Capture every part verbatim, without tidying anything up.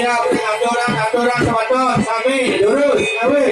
Aturan, aturan, aturan, sami lurus, awe.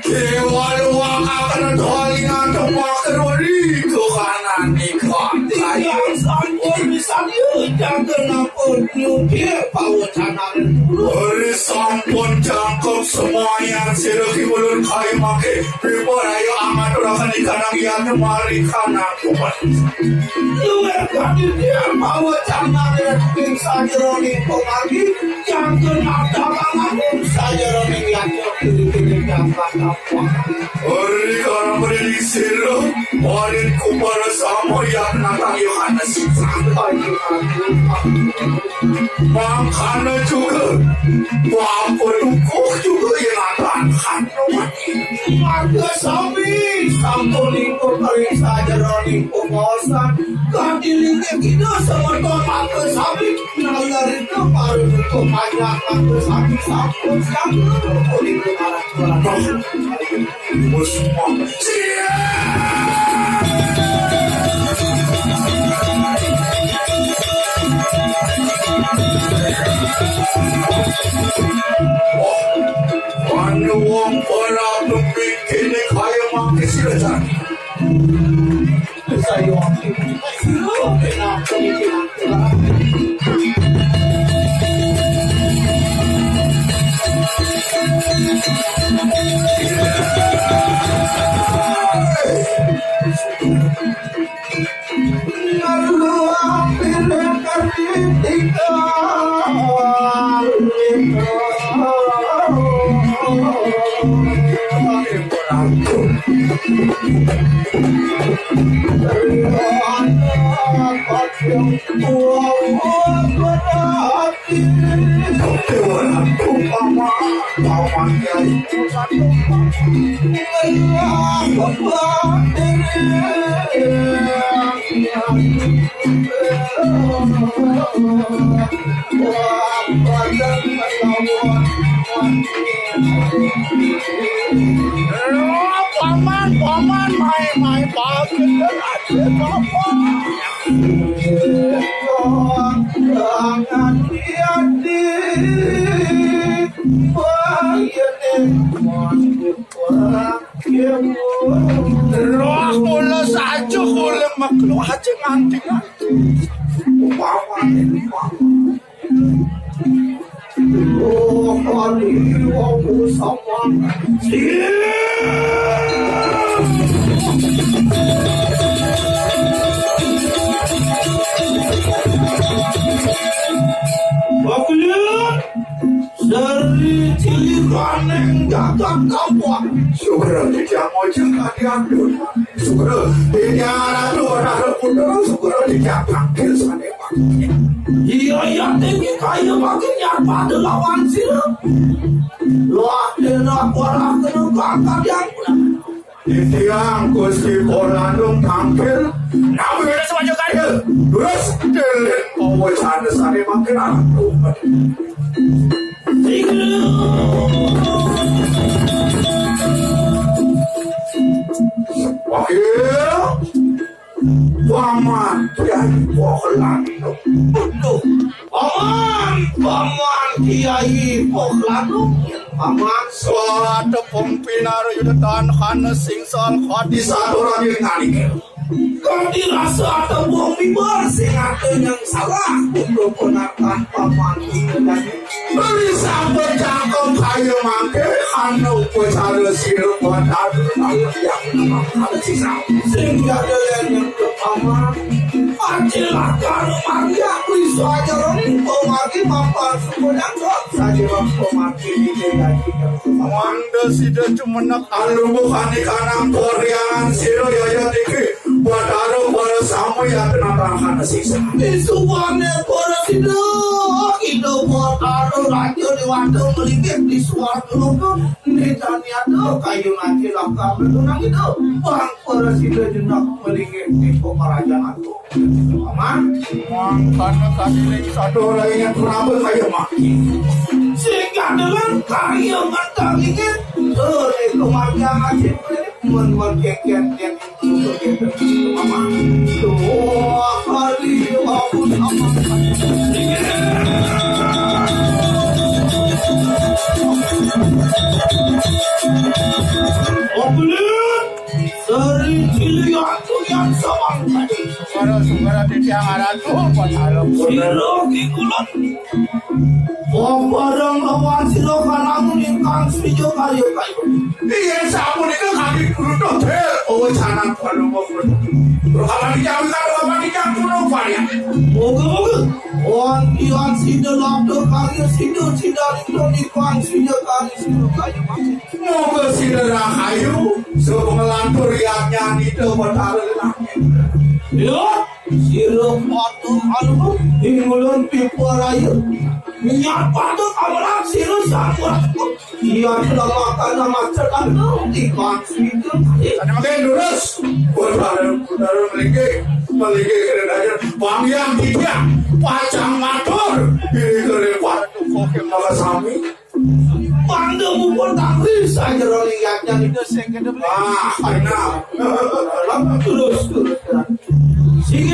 Déwa luwakaken dolingan tembak ruri ke kanan ikan. Tiyang sampun misan yu jangkep nampun nyudir pawecanan. Ri sampun jangkep semuanya sira kiwulun kayu mangke. Pripun ayo amaturaken ikanang yatna mari kanang kumat. Luwih kadidya pawecanan ing sajeroning pamargi, yang genap dalangan sajeroning yatna diri-diri dapat apa. Ri karang berdiri sira, warit kupara sama yang natang Yohanes. Mangkana juga, Bapak Dukuh juga yang natang. Marga sami sampun ingkung ring sajeroning pemaosan. Kadilinge kina semeton marga sami, nalarita para duta panjak marga sami sampun siap ring marang. Wes, siap! Wah, anu wong ora pemimpin kaya mangke sira jani. Saya wakil. Sira kena pemimpin aku. Paman, paman, mai, mai, paman. Roh kula saja kula makruh aja nganti. Oh, hari aku sama. Bagus. Dari cilikan jagat kampung. Sugra tidak mau jaga diambil. Sugra tidak ada orang pun sugra tidak panggil sana. Iya, iya, tinggi kaya makin nyapa ada lawan sira. Wah, dena ora kena kangkat yang pula. Titiang Gusti Kolandung tangkil. Nabi ada semuanya kaya. Terus, delik mau sana sana makin aku. Wakil. Paman Kiai Pohlano. Aduh, Paman, Paman Kiai Pohlano. Paman. Swada pempinar yuda tan hana singsal khati saturani nalika. Kati rasa ada buang bibar sing ada yang salah. Untuk penatan Paman Kiai. Beri sampun cangkem kaya mangke, anu upacara sira buat anu yang ada sisa. Sing tiada yang nyentuh paman. Pacilah karo mangga kuwi sajarane pemati mapan suku dan sok saja pemati di daging. Mangda sida jumeneng alumbuh kanikanang koryangan sira yaya tiki. Batara para samu yang kena tangan sisa. Isuwane para sida, kita Batara Raja Dewata melingkik di suatu loka. Nitani ada kayu nanti lakar menunang itu. Bang para sida jenak melingkik di pemarajan aku. Paman, mangkana kadiling sadora yang kenapa kaya maki. Sehingga dengan kaya mantang ingin. Tuh, itu marga masih. Mun, mun, kek, kek, kek. Dua kali aku sama. Dari Ciliantuyan Sawang. Sugara, sugara, titiang aratu, Batara. Sira ki kulon. Wong bareng lawan sira kalamun ingkang sija karya kayu. Iya, sapunika kami Guru Togel. Oh, sanan padha mawon. Rokamani jam karo kamani jam turun varian. Moga-moga. Wong tiang sida labda karya sida, sida rindu ingkang sija karya sira kayu. Moga sida rahayu, sepengelantur yadnyanita Batara Langit. Ya, sira patuh alus, ing ulun pipa raya. Nyapata kamelang sira sampun. Iya, selamatkan nama cekan, ikan sida. Ada makin lurus. Batara, Batara melingkih, melingkih kena daya. Bang yang tiga, pacang matur. Ini kere patuh kok yang malah sami. Panda mupur tamri saja roli yadnya itu sing kena beli. Ah, benar. Terus, terus, terus. Sing.